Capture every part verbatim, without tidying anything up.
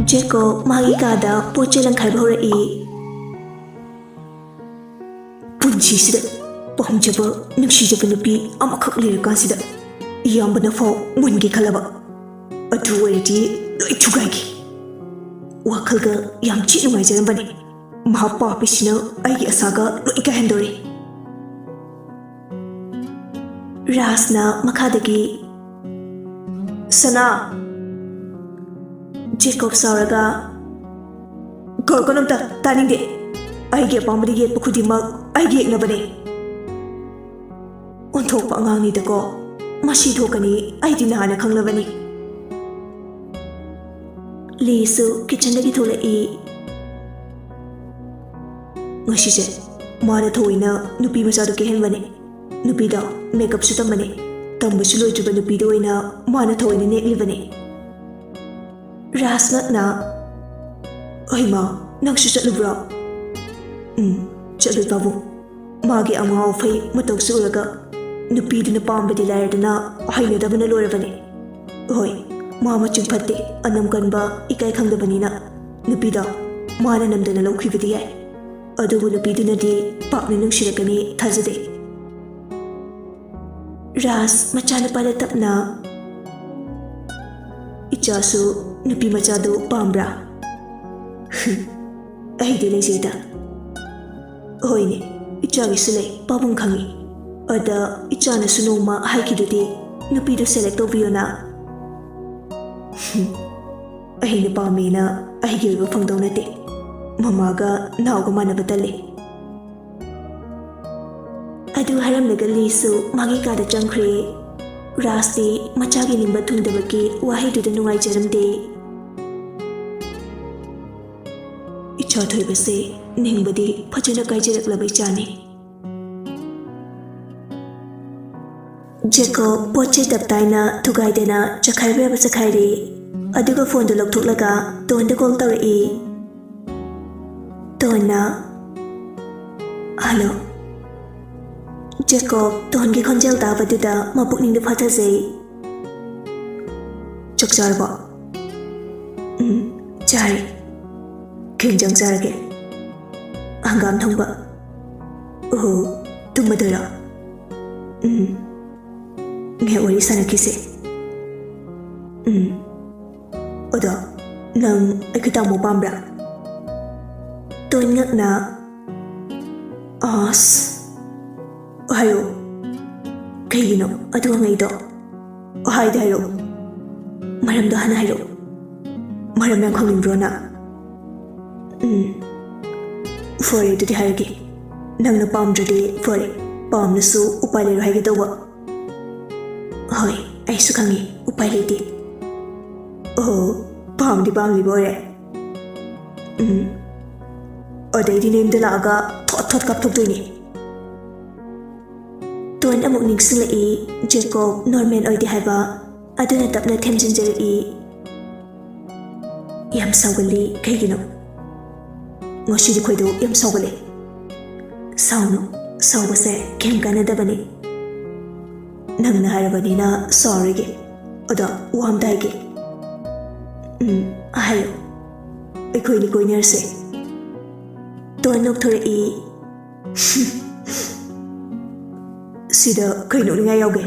ꯖꯦꯀꯣꯕ ꯃꯥꯒꯤ ꯀꯥꯗ ꯄꯣꯠ ꯆꯩ ꯂꯪꯈꯥꯏꯕ ꯍꯧꯔꯛꯏ꯫ ꯄꯨꯟꯁꯤꯁꯤꯗ ꯄꯥꯝꯖꯕ, ꯅꯨꯡꯁꯤꯖꯕ ꯅꯨꯄꯤ ꯑꯃꯈꯛ ꯂꯩꯔꯀꯥꯟꯁꯤꯗ ꯏꯌꯥꯝꯕꯅ ꯐꯥꯎ ꯃꯨꯟꯒꯦ ꯈꯜꯂꯕ꯫ ꯑꯗꯨ ꯑꯣꯏꯔꯗꯤ ꯂꯣꯏ ꯊꯨꯒꯥꯏꯒꯦ꯫ ꯋꯥꯈꯜꯒ ꯌꯥꯝ ꯊꯤ ꯅꯨꯡꯉꯥꯏꯖꯔꯝꯕꯅꯤ꯫ ꯃꯍꯥꯛ ꯄꯥꯞꯄꯤꯁꯤꯅ ꯑꯩꯒꯤ ꯑꯁꯥꯒ ꯂꯣꯏ ꯀꯥꯏꯍꯟꯗꯣꯔꯦ꯫ ꯔꯥꯖꯅ ꯃꯈꯥꯗꯒꯤ, "ꯁꯅꯥ!" ꯖꯦꯀꯣꯕ ꯁꯥꯎꯔꯒ, "ꯀꯧꯔꯛꯀꯅꯨ ꯑꯝꯇ, ꯇꯥꯅꯤꯡꯗꯦ꯫ ꯑꯩꯒꯤ ꯑꯄꯥꯝꯕꯗ ꯌꯦꯠꯄ ꯈꯨꯗꯤꯡꯃꯛ ꯑꯩꯒꯤ ꯌꯦꯛꯅꯕꯅꯦ꯫" ꯑꯣꯟꯊꯣꯛꯄ ꯑꯉꯥꯡꯅꯤꯗꯀꯣ꯫ ꯃꯁꯤ ꯊꯣꯛꯀꯅꯤ ꯑꯩꯗꯤ ꯅꯍꯥꯟꯅ ꯈꯪꯂꯕꯅꯤ꯫ ꯂꯤꯁꯨ ꯀꯤꯠꯆꯟꯗꯒꯤ ꯊꯣꯛꯂꯛꯏ꯫ "ꯉꯁꯤꯁꯦ ꯃꯥꯅ ꯊꯑꯣꯏꯅ ꯅꯨꯄꯤ ꯃꯆꯥꯗꯣ ꯀꯦꯍꯟꯕꯅꯦ꯫ ꯅꯨꯄꯤꯗꯣ ꯃꯦꯀꯞꯁꯨ ꯇꯝꯕꯅꯦ꯫ ꯇꯝꯕꯁꯨ ꯂꯣꯏꯗ꯭ꯔꯤꯕ ꯅꯨꯄꯤꯗꯣ ꯑꯣꯏꯅ ꯃꯥꯅ ꯊꯑꯣꯏꯅ ꯅꯦꯛꯂꯤꯕꯅꯦ꯫" ꯔꯥꯖꯅ, "ꯍꯩꯃꯥ, ꯅꯪꯁꯨ ꯆꯠꯂꯨꯕ꯭ꯔꯣ?" "ꯎꯝ, ꯆꯠꯂꯨꯏ ꯄꯥꯕꯨꯡ꯫ ꯃꯥꯒꯤ ꯑꯉꯥꯎ ꯑꯐꯩ ꯃꯇꯧꯁꯨ ꯎꯔꯒ ꯅꯨꯄꯤꯗꯨꯅ ꯄꯥꯝꯕꯗꯤ ꯂꯥꯏꯔꯗꯅ ꯍꯩꯅꯗꯕꯅ ꯂꯣꯏꯔꯕꯅꯦ꯫ ꯍꯣꯏ, ꯃꯥ ꯃꯆꯤꯡ ꯐꯠꯇꯦ, ꯑꯅꯝ ꯀꯟꯕ, ꯏꯀꯥꯏ ꯈꯪꯗꯕꯅꯤꯅ ꯅꯨꯄꯤꯗꯣ ꯃꯥꯅ ꯅꯝꯗꯅ ꯂꯧꯈꯤꯕꯗꯤ ꯌꯥꯏ꯫ ꯑꯗꯨꯕꯨ ꯅꯨꯄꯤꯗꯨꯅꯗꯤ ꯄꯥꯛꯅ ꯅꯨꯡꯁꯤꯔꯛꯀꯅꯤ ꯊꯥꯖꯗꯦ꯫" ꯔꯥꯖ ꯃꯆꯥꯅꯨꯄꯥꯗ ꯇꯞꯅ, "ꯏꯆꯥꯁꯨ ꯅꯨꯄꯤ ꯃꯆꯥꯗꯨ ꯄꯥꯝꯕ꯭ꯔꯥ?" "ꯑꯩꯗꯤ ꯂꯩꯖꯩꯗ꯫" "ꯍꯣꯏꯅꯦ, ꯏꯆꯥꯒꯤꯁꯨ ꯂꯩ, ꯄꯥꯕꯨꯡ ꯈꯪꯉꯤ꯫ ꯑꯗ ꯏꯆꯥꯅꯁꯨ ꯅꯣꯡꯃ ꯍꯥꯏꯈꯤꯗꯨꯗꯤ, ꯅꯨꯄꯤꯗꯨ ꯁꯦꯂꯦꯛ ꯇꯧꯕꯤꯌꯣꯅ꯫" "ꯑꯩꯅ ꯄꯥꯝꯃꯦꯅ ꯑꯩꯒꯤ ꯑꯣꯏꯕ ꯐꯪꯗꯧ ꯅꯠꯇꯦ꯫ ꯃꯃꯥꯒ ꯅꯥꯎꯒ ꯃꯥꯟꯅꯕ ꯇꯜꯂꯤ꯫" ꯑꯗꯨ ꯍꯥꯏꯔꯝꯂꯒ ꯂꯤꯁꯨ ꯃꯥꯒꯤ ꯀꯥꯗ ꯆꯪꯈ꯭ꯔꯦ꯫ ꯔꯥꯖꯇꯤ ꯃꯆꯥꯒꯤ ꯅꯤꯡꯕ ꯊꯨꯡꯗꯕꯒꯤ ꯋꯥꯍꯩꯗꯨꯗ ꯅꯨꯡꯉꯥꯏꯖꯔꯝꯗꯦ꯫ "ꯏꯆꯥ ꯊꯣꯏꯕꯁꯦ ꯅꯤꯡꯕꯗꯤ ꯐꯖꯅ ꯀꯥꯏꯖꯔꯛꯂꯕ ꯏꯆꯥꯅꯤ꯫" ꯖꯦꯀꯣꯕ ꯄꯣꯠ ꯆꯩ ꯇꯞ ꯇꯥꯏꯅ ꯊꯨꯒꯥꯏꯗꯅ ꯆꯈꯥꯏꯕ ꯌꯥꯕ ꯆꯈꯥꯏꯔꯦ꯫ ꯑꯗꯨꯒ ꯐꯣꯟꯗꯨ ꯂꯧꯊꯣꯛꯂꯒ ꯇꯣꯟꯗ ꯀꯣꯜ ꯇꯧꯔꯛꯏ꯫ ꯇꯣꯟꯅ, "ꯍꯜꯂꯣ꯫" ꯖꯦꯀꯣꯕ ꯇꯣꯟꯒꯤ ꯈꯣꯟꯖꯦꯜ ꯇꯥꯕꯗꯨꯗ ꯃꯄꯨꯛꯅꯤꯡꯗ ꯐꯥꯊꯖꯩ꯫ "ꯆꯥꯛ ꯆꯥꯔꯕꯣ?" "ꯎꯝ, ꯆꯥꯔꯦ꯫ ꯀꯩ ꯏꯟꯖꯥꯡ ꯆꯥꯔꯒꯦ? ꯍꯪꯒꯥꯝ ꯊꯣꯡꯕ꯫ ꯑꯣꯍꯣ, ꯇꯨꯝꯃꯗꯣꯏꯔꯣ? ꯎꯝ꯫ ꯉꯥꯏꯍꯥꯛ ꯋꯥꯔꯤ ꯁꯥꯟꯅꯈꯤꯁꯦ꯫ ꯎꯝ꯫ ꯑꯗꯣ, ꯅꯪ ꯑꯩꯒꯤ ꯇꯥꯃꯣ ꯄꯥꯝꯕ꯭ꯔꯥ? ꯇꯣꯟ ꯉꯛꯅ, ꯑꯁ꯫ ꯍꯥꯏꯌꯣ꯫ ꯀꯩꯒꯤꯅꯣ ꯑꯗꯨ ꯍꯪꯉꯛꯏꯗꯣ? ꯍꯥꯏꯗꯤ ꯍꯥꯏꯔꯛꯑꯣ꯫ ꯃꯔꯝꯗꯣ ꯍꯥꯟꯅ ꯍꯥꯏꯔꯛꯑꯣ꯫ ꯃꯔꯝ ꯌꯥꯝ ꯈꯪꯅꯤꯡꯕ꯭ꯔꯣ ꯅꯪ? ꯎꯝ꯫ ꯐꯔꯦ, ꯑꯗꯨꯗꯤ ꯍꯥꯏꯔꯒꯦ꯫ ꯅꯪꯅ ꯄꯥꯝꯗ꯭ꯔꯗꯤ ꯐꯔꯦ, ꯄꯥꯝꯂꯁꯨ ꯎꯄꯥꯏ ꯂꯩꯔꯣꯏ ꯍꯥꯏꯒꯦ ꯇꯧꯕ꯫ ꯍꯣꯏ, ꯑꯩꯁꯨ ꯈꯪꯉꯤ, ꯎꯄꯥꯏ ꯂꯩꯇꯦ꯫ ꯑꯣ, ꯄꯥꯝꯗꯤ ꯄꯥꯝꯂꯤꯕ ꯑꯣꯏꯔꯦ꯫ ꯎꯝ꯫ ꯑꯗꯩꯗꯤ ꯅꯌꯨꯝꯗ ꯂꯥꯛꯑꯒ ꯊꯣꯠ ꯊꯣꯠ ꯀꯥꯞꯊꯣꯛꯇꯣꯏꯅꯤ꯫ ꯇꯣꯟ ꯑꯃꯨꯛ ꯅꯤꯡꯁꯤꯡꯂꯛꯏ, ꯖꯦꯀꯣꯕ ꯅꯣꯔꯃꯦꯜ ꯑꯣꯏꯗꯦ ꯍꯥꯏꯕ꯫ ꯑꯗꯨꯅ ꯇꯞꯅ ꯊꯦꯝꯖꯤꯟꯖꯔꯛꯏ꯫ ꯌꯥꯝ ꯁꯥꯎꯒꯜꯂꯤ, ꯀꯩꯒꯤꯅꯣ? ꯉꯁꯤꯗꯤ ꯈꯣꯏꯗꯧ ꯌꯥꯝ ꯁꯥꯎꯒꯠꯂꯦ꯫ ꯁꯥꯎꯅꯨ, ꯁꯥꯎꯕꯁꯦ ꯀꯩꯝ ꯀꯥꯟꯅꯗꯕꯅꯤ꯫ ꯅꯪꯅ ꯍꯥꯏꯔꯕꯅꯤꯅ ꯁꯥꯎꯔꯣꯏꯒꯦ꯫ ꯑꯗꯣ ꯋꯥ ꯑꯝꯇ ꯍꯥꯏꯒꯦ꯫ ꯎꯝ, ꯍꯥꯏꯌꯣ꯫ ꯑꯩꯈꯣꯏꯅꯤ ꯀꯣꯏꯅꯔꯁꯦ꯫ ꯇꯣꯟ ꯅꯣꯛꯊꯣꯔꯛꯏ꯫ ꯁꯤꯗ ꯀꯩ ꯅꯣꯛꯅꯤꯡꯉꯥꯏ ꯌꯥꯎꯒꯦ?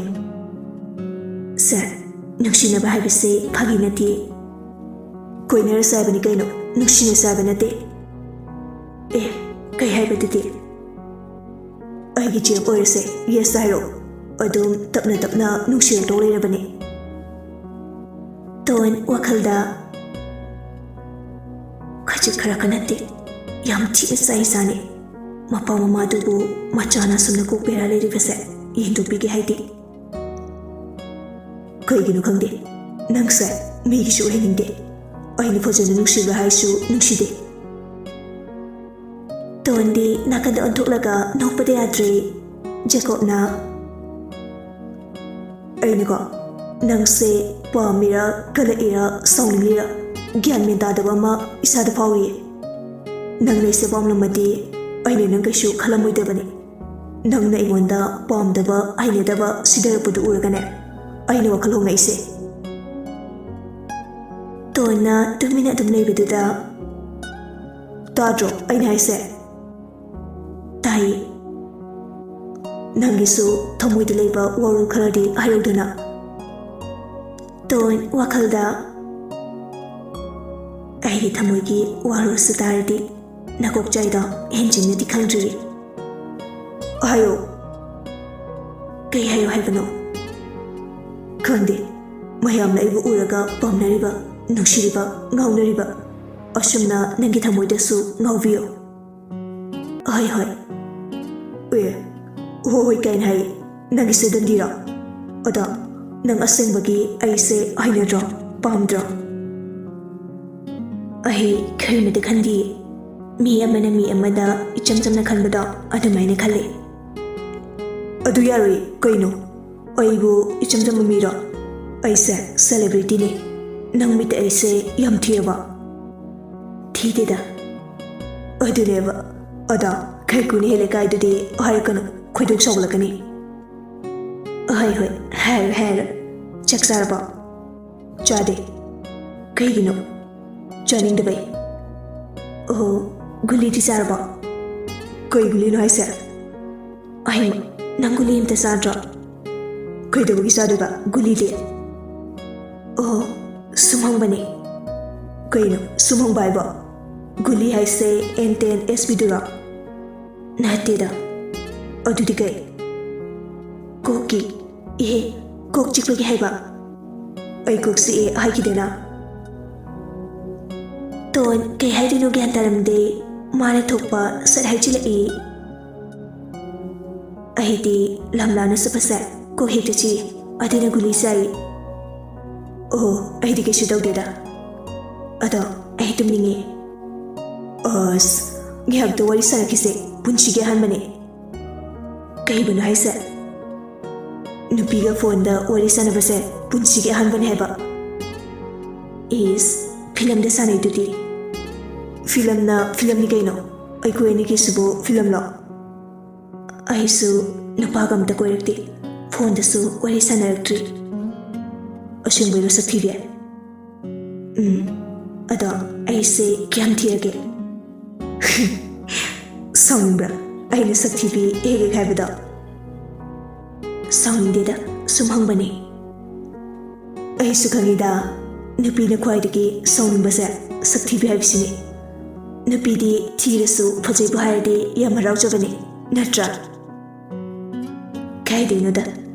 ꯁꯥꯔ, ꯅꯨꯡꯁꯤꯅꯕ ꯍꯥꯏꯕꯁꯦ ꯐꯥꯒꯤ ꯅꯠꯇꯦ꯫ ꯀꯣꯏꯅꯔꯁꯦ ꯍꯥꯏꯕꯅꯤ ꯀꯩꯅꯣ, ꯅꯨꯡꯁꯤꯅꯁꯦ ꯍꯥꯏꯕ ꯅꯠꯇꯦ꯫ ꯑꯦ, ꯀꯩ ꯍꯥꯏꯕꯗꯨꯗꯤ? ꯑꯩꯒꯤ ꯆꯦꯞ ꯑꯣꯏꯔꯁꯦ, ꯌꯦꯁ ꯍꯥꯏꯔꯣ꯫ ꯑꯗꯨꯝ ꯇꯞꯅ ꯇꯞꯅ ꯅꯨꯡꯁꯤꯔꯛꯇꯧ ꯂꯩꯔꯕꯅꯦ꯫ ꯇꯣꯟ ꯋꯥꯈꯜꯗ, ꯈꯖꯤꯛ ꯈꯔ ꯈ ꯅꯠꯇꯦ, ꯌꯥꯝ ꯊꯤꯅ ꯆꯥꯛꯏ ꯆꯥꯅꯤ꯫ ꯃꯄꯥ ꯃꯃꯥꯗꯨꯕꯨ ꯃꯆꯥꯅ ꯑꯁꯨꯝꯅ ꯀꯣꯛ ꯕꯦꯔꯥ ꯂꯩꯔꯤꯕꯁꯦ ꯌꯦꯡꯊꯣꯛꯄꯤꯒꯦ ꯍꯥꯏꯗꯦ꯫ ꯀꯩꯒꯤꯅꯣ ꯈꯪꯗꯦ, ꯅꯪꯁꯦ ꯃꯤꯒꯤꯁꯨ ꯑꯣꯏꯍꯟꯅꯤꯡꯗꯦ꯫ ꯑꯩꯅ ꯐꯖꯅ ꯅꯨꯡꯁꯤꯕ꯭ꯔꯥ ꯍꯥꯏꯁꯨ ꯅꯨꯡꯁꯤꯗꯦ꯫ ꯇꯣꯟꯗꯤ ꯅꯥꯀꯟꯗ ꯑꯣꯟꯊꯣꯛꯂꯒ ꯅꯣꯛꯄꯗ ꯌꯥꯗ꯭ꯔꯦ꯫ ꯖꯦꯀꯣꯕꯅ, ꯑꯩꯅꯀꯣ, ꯅꯪꯁꯦ ꯄꯥꯝꯃꯤꯔꯥ, ꯀꯜꯂꯛꯏꯔꯥ, ꯁꯥꯎꯅꯤꯡꯉꯤꯔꯥ, ꯒ꯭ꯌꯥꯟ ꯃꯦꯟ ꯇꯥꯗꯕ ꯑꯃ ꯏꯁꯥꯗ ꯐꯥꯎꯔꯤꯌꯦ꯫ ꯅꯪꯅ ꯑꯩꯁꯦ ꯄꯥꯝꯂꯝꯃꯗꯤ ꯑꯩꯅ ꯅꯪ ꯀꯩꯁꯨ ꯈꯜꯂꯝꯃꯣꯏꯗꯕꯅꯤ꯫ ꯅꯪꯅ ꯑꯩꯉꯣꯟꯗ ꯄꯥꯝꯗꯕ, ꯍꯩꯅꯗꯕ ꯁꯤꯗꯔꯛꯄꯗꯨ ꯎꯔꯒꯅꯦ, ꯑꯩꯅ ꯋꯥꯈꯜ ꯍꯣꯡꯂꯛꯏꯁꯦ꯫ ꯇꯣꯟ ꯇꯣꯟꯅ ꯇꯨꯃꯤꯟꯅ ꯑꯗꯨꯝ ꯂꯩꯕꯗꯨꯗ, "ꯇꯥꯗ꯭ꯔꯣ ꯑꯩꯅ ꯍꯥꯏꯁꯦ?" "ꯇꯥꯏ꯫ ꯅꯪꯒꯤꯁꯨ ꯊꯃꯣꯏꯗ ꯂꯩꯕ ꯋꯥꯔꯣꯜ ꯈꯔꯗꯤ ꯍꯥꯏꯔꯧꯗꯅ?" ꯇꯣꯟ ꯋꯥꯈꯜꯗ, "ꯑꯩꯒꯤ ꯊꯃꯣꯏꯒꯤ ꯋꯥꯔꯣꯜꯁꯨ ꯇꯥꯔꯗꯤ ꯅꯀꯣꯛ ꯆꯥꯏꯗꯣ ꯍꯦꯟꯖꯤꯟꯅꯗꯤ ꯈꯪꯗ꯭ꯔꯤ꯫ ꯍꯥꯏꯌꯣ꯫ ꯀꯩ ꯍꯥꯏꯌꯣ ꯍꯥꯏꯕꯅꯣ?" "ꯈꯪꯗꯦ꯫ ꯃꯌꯥꯝꯅ ꯑꯩꯕꯨ ꯎꯔꯒ ꯄꯥꯝꯅꯔꯤꯕ, ꯅꯨꯡꯁꯤꯔꯤꯕ, ꯉꯥꯎꯅꯔꯤꯕ, ꯑꯁꯨꯝꯅ ꯅꯪꯒꯤ ꯊꯃꯣꯏꯗꯁꯨ ꯉꯥꯎꯕꯤꯌꯨ꯫" "ꯍꯣꯏ, ꯍꯣꯏ꯫" "ꯑꯦ, ꯍꯣꯏ, ꯍꯣꯏ ꯀꯥꯏꯅ ꯍꯥꯏ꯫ ꯅꯪꯒꯤꯁꯦ ꯗꯟꯗꯤꯔꯣ? ꯑꯗꯣ ꯅꯪ ꯑꯁꯦꯡꯕꯒꯤ ꯑꯩꯁꯦ ꯍꯩꯅꯗ꯭ꯔꯣ? ꯄꯥꯝꯗ꯭ꯔꯣ?" "ꯑꯩ ꯀꯔꯤꯃꯇ ꯈꯟꯗꯤꯌꯦ꯫ ꯃꯤ ꯑꯃꯅ ꯃꯤ ꯑꯃꯗ ꯏꯆꯝ ꯆꯝꯅ ꯈꯟꯕꯗꯣ ꯑꯗꯨꯃꯥꯏꯅ ꯈꯜꯂꯤ꯫" "ꯑꯗꯨ ꯌꯥꯔꯣꯏ ꯀꯩꯅꯣ? ꯑꯩꯕꯨ ꯏꯆꯝ ꯆꯝꯕ ꯃꯤꯔꯣ? ꯑꯩꯁꯦ celebrityꯅꯤ꯫ ꯅꯪ ꯃꯤꯠꯇ ꯑꯩꯁꯦ ꯌꯥꯝ ꯊꯤꯔꯕꯣ?" "ꯊꯤꯗꯦꯗ꯫" "ꯑꯗꯨꯅꯦꯕ꯫ ꯑꯗꯣ ꯈꯩꯀꯨꯅ ꯍꯦꯜꯂꯦ ꯀꯥꯏꯗꯨꯗꯤ ꯍꯥꯏꯔꯛꯀꯅꯨ, ꯈꯣꯏꯗꯧ ꯁꯥꯎꯒꯠꯂꯛꯀꯅꯤ꯫" "ꯍꯣꯏ, ꯍꯣꯏ, ꯍꯥꯏꯔꯣꯏ, ꯍꯥꯏꯔꯣꯏ꯫ ꯆꯥꯛ ꯆꯥꯔꯕꯣ?" "ꯆꯥꯗꯦ꯫" "ꯀꯩꯒꯤꯅꯣ?" "ꯆꯥꯅꯤꯡꯗꯕꯩ꯫" "ꯑꯣ, ꯒꯨꯂꯤꯗꯤ ꯆꯥꯔꯕꯣ?" "ꯀꯩ ꯒꯨꯂꯤꯅꯣ ꯍꯥꯏꯁꯦ?" "ꯑꯍꯩꯃ, ꯅꯪ ꯒꯨꯂꯤ ꯑꯝꯇ ꯆꯥꯗ꯭ꯔꯣ?" "ꯀꯩꯗꯧꯕꯒꯤ ꯆꯥꯗꯣꯏꯕ ꯒꯨꯂꯤꯗꯤ?" "ꯑꯣ, ꯁꯨꯝ ꯍꯪꯕꯅꯦ꯫" "ꯀꯩꯅꯣ ꯁꯨꯝ ꯍꯪꯕ ꯍꯥꯏꯕꯣ? ꯒꯨꯂꯤ ꯍꯥꯏꯁꯦ ꯑꯦꯟꯇꯦꯟ ꯑꯦꯁ ꯄꯤꯗꯨꯔꯣ?" "ꯅꯠꯇꯦꯗ꯫" "ꯑꯗꯨꯗꯤ ꯀꯩ?" "ꯀꯣꯛꯀꯤ꯫" "ꯏꯍꯦ, ꯀꯣꯛ ꯆꯤꯛꯄꯒꯤ ꯍꯥꯏꯕ?" "ꯑꯩ ꯀꯣꯛ ꯆꯤꯛꯑꯦ ꯍꯥꯏꯈꯤꯗꯦꯅ?" ꯇꯣꯟ ꯀꯩ ꯍꯥꯏꯗꯣꯏꯅꯣ ꯒ꯭ꯌꯥꯟ ꯇꯥꯔꯝꯗꯦ꯫ ꯃꯥꯅ ꯊꯣꯛꯄ ꯁꯠ ꯍꯥꯏꯖꯤꯜꯂꯛꯏ꯫ "ꯑꯩꯗꯤ ꯂꯝꯂꯥꯅ ꯆꯠꯄꯁꯦ ꯀꯣꯛ ꯍꯦꯛꯇ ꯆꯤꯛꯏ, ꯑꯗꯨꯅ ꯒꯨꯂꯤ ꯆꯥꯏ꯫" "ꯑꯣ, ꯑꯩꯗꯤ ꯀꯩꯁꯨ ꯇꯧꯗꯦꯗ꯫ ꯑꯗꯣ ꯑꯩ ꯇꯨꯝꯅꯤꯡꯉꯦ꯫" "ꯑꯁ, ꯉꯥꯏꯍꯥꯛꯇ ꯋꯥꯔꯤ ꯁꯥꯟꯅꯈꯤꯁꯦ, ꯄꯨꯟꯁꯤꯒꯤ ꯑꯍꯥꯟꯕꯅꯦ꯫" "ꯀꯩꯕꯨꯅꯣ ꯍꯥꯏꯁꯦ?" "ꯅꯨꯄꯤꯒ ꯐꯣꯟꯗ ꯋꯥꯔꯤ ꯁꯥꯟꯅꯕꯁꯦ ꯄꯨꯟꯁꯤꯒꯤ ꯑꯍꯥꯟꯕꯅꯦ ꯍꯥꯏꯕ꯫" "ꯏꯁ, ꯐꯤꯂꯝꯗ ꯁꯥꯟꯅꯩꯗꯨꯗꯤ?" "ꯐꯤꯂꯝꯅ ꯐꯤꯂꯝꯅꯤ ꯀꯩꯅꯣ, ꯑꯩꯈꯣꯏ ꯑꯅꯤꯒꯤꯁꯤꯕꯨ ꯐꯤꯂꯝꯂꯣ?" "ꯑꯩꯁꯨ ꯅꯨꯄꯥꯒ ꯑꯝꯇ ꯀꯣꯏꯔꯛꯇꯦ, ꯐꯣꯟꯗꯁꯨ ꯋꯥꯔꯤ ꯁꯥꯟꯅꯔꯛꯇ꯭ꯔꯤ꯫" "ꯑꯁꯦꯡꯕꯩꯔꯣ ꯁꯛꯊꯤꯕꯤ?" "ꯎꯝ, ꯑꯩꯁꯦ ꯀꯌꯥꯝ ꯊꯤꯔꯒꯦ? ꯁꯥꯎꯅꯤꯡꯕ꯭ꯔꯥ? ꯑꯩꯅ ꯁꯛ ꯊꯤꯕꯤ ꯍꯦꯛ ꯍꯦꯛ ꯍꯥꯏꯕꯗꯣ? ꯁꯥꯎꯅꯤꯡꯗꯦꯗ, ꯁꯨꯝ ꯍꯪꯕꯅꯤ꯫ ꯑꯩꯁꯨ ꯈꯪꯉꯤꯗ, ꯅꯨꯄꯤꯅ ꯈ꯭ꯋꯥꯏꯗꯒꯤ ꯁꯥꯎꯅꯤꯡꯕꯁꯦ ꯁꯛ ꯊꯤꯕꯤ ꯍꯥꯏꯕꯁꯤꯅꯤ꯫ ꯅꯨꯄꯤꯗꯤ ꯊꯤꯔꯁꯨ ꯐꯖꯩꯕꯨ ꯍꯥꯏꯔꯗꯤ ꯌꯥꯝ ꯍꯔꯥꯎꯖꯕꯅꯤ, ꯅꯠꯇ꯭ꯔꯥ? ꯀꯥꯏꯗꯩꯅꯣꯗ,